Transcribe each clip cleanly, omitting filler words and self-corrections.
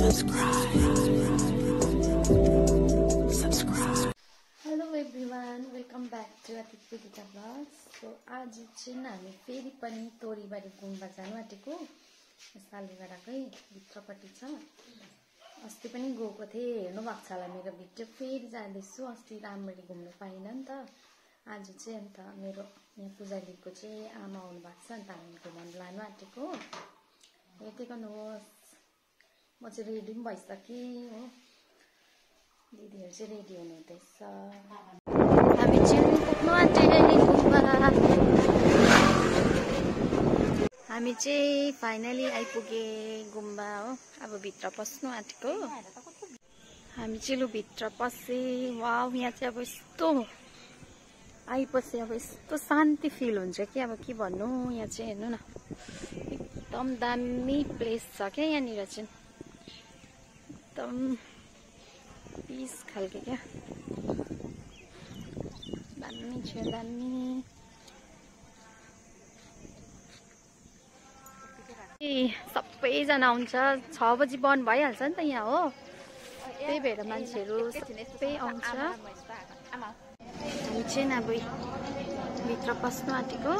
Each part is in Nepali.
Hello everyone, welcome back to Atitiko Gita Vlogs. So आज चाहिँ हामी फेरि पनि तोरीबारी गुम्बा जानु आँटेको सालुगडाकै भित्रपट्टि छ। अस्ति पनि गएको थिएँ, हेर्नु भएको छ होला मेरो भिडियो। फेरि जाँदैछु, अस्ति राम्ररी घुम्नु पाइनँ नि त। आज चाहिँ अन्त मेरो यहाँ पूजालीको चाहिँ आमा आउनु भएको छ, अन्त हामी घुमाउनु लानु आँटेको। हेर्दै गर्नुहोस्, म चाहिँ रेडी पनि भइसकेँ हो। दिदीहरू चाहिँ रेडी हुनुहुँदैछ। हामी चाहिँ पुग्नु आँटेको गुम्बा। हामी चाहिँ फाइनली आइपुगे गुम्बा हो। अब भित्र पस्नु आँटेको। हामी चाहिँ लु भित्र पसे। वाउ, यहाँ चाहिँ अब यस्तो आइपछि अब यस्तो शान्ति फिल हुन्छ कि अब के भन्नु। यहाँ चाहिँ हेर्नु न, एकदम दामी प्लेस छ क्या यहाँनिर चाहिँ, एकदम पीस खालके क्या, दामी छ दामी। सबैजना आउँछ, 6 बजी बन्द भइहाल्छ नि त यहाँ हो, त्यही भएर मान्छेहरू सबै आउँछ। हामी चाहिँ अब भित्र पस्नु आँटेको।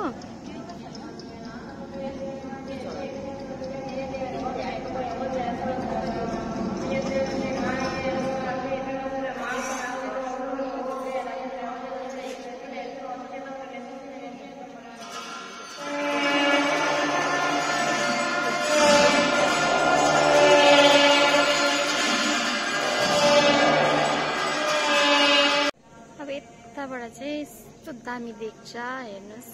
चाहिँ यस्तो दामी देख्छ, हेर्नुहोस्।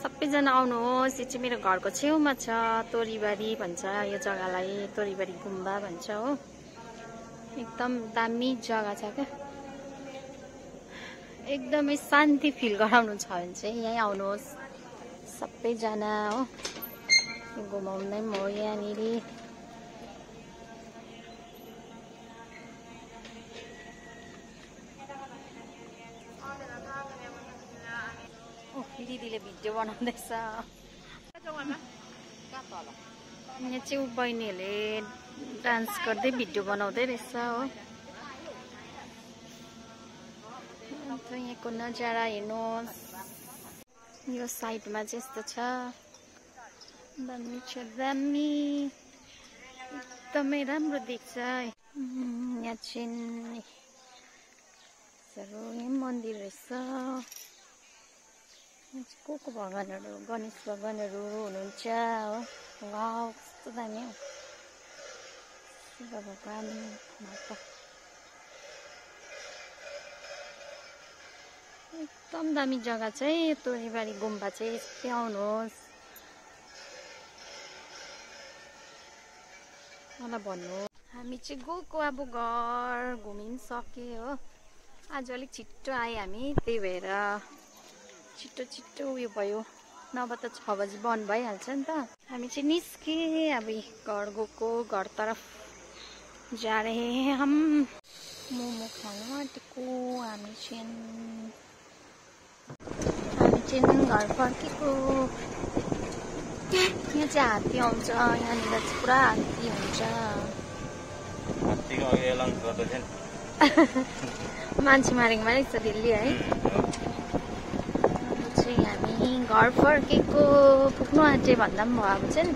सबैजना आउनुहोस्। यो चाहिँ मेरो घरको छेउमा छ, तोरीबारी भन्छ यो जग्गालाई, तोरीबारी गुम्बा भन्छ हो। एकदम दामी जग्गा छ क्या, एकदमै शान्ति फिल गराउनु छ भने चाहिँ यहीँ आउनुहोस् सबैजना हो। घुमाउँदै म यहाँनिर दिदीले भिडियो बनाउँदैछ। यहाँ चाहिँ ऊ बहिनीहरूले डान्स गर्दै भिडियो बनाउँदै रहेछ हो। अन्त यहाँको नजारा हेर्नुहोस्, यो साइडमा चाहिँ यस्तो छ, दामी छ दामी, एकदमै राम्रो देख्छ। यहाँ चाहिँ मन्दिर रहेछ। को भगवानहरू, गणेश भगवानहरू हुनुहुन्छ हो। वाउ, कस्तो दामी हो। शिव भगवान, माता, एकदम दामी जग्गा चाहिँ तोरीबारी गुम्बा चाहिँ। यस्तै आउनुहोस्, मलाई भन्नु। हामी चाहिँ गएको अब घर घुमिसके हो। आज अलिक छिट्टो आएँ हामी, त्यही भएर छिट्टो उयो भयो, नभए त 6 बजी बन्द भइहाल्छ नि त। हामी चाहिँ निस्के अब घर गएको, घरतर्फ जा रहे हैं हम। मोमो खानु आँटेको। हामी चाहिँ घर फर्केको। यहाँ चाहिँ हात्ती आउँछ, यहाँनिर चाहिँ पुरा हात्ती हुन्छ। मान्छे मारेको मारेको छ दिल्ली है। हामी घर फर्केको, पुग्नु आँटे भन्दा पनि भयो। अब चाहिँ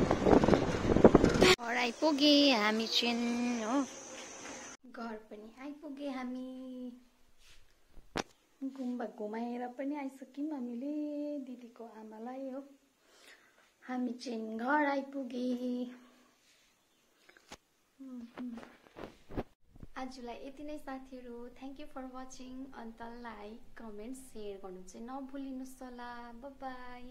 घर आइपुगे हामी चाहिँ हो। घर पनि आइपुगे हामी, गुम्बा घुमाएर पनि आइसक्यौँ हामीले दिदीको आमालाई हो। हामी चाहिँ घर आइपुगे। आजलाई यति नै साथीहरू। Thank you for watching. अन्त लाइक, कमेन्ट, सेयर गर्नु चाहिँ नभुलिनुहोस् होला। Bye by.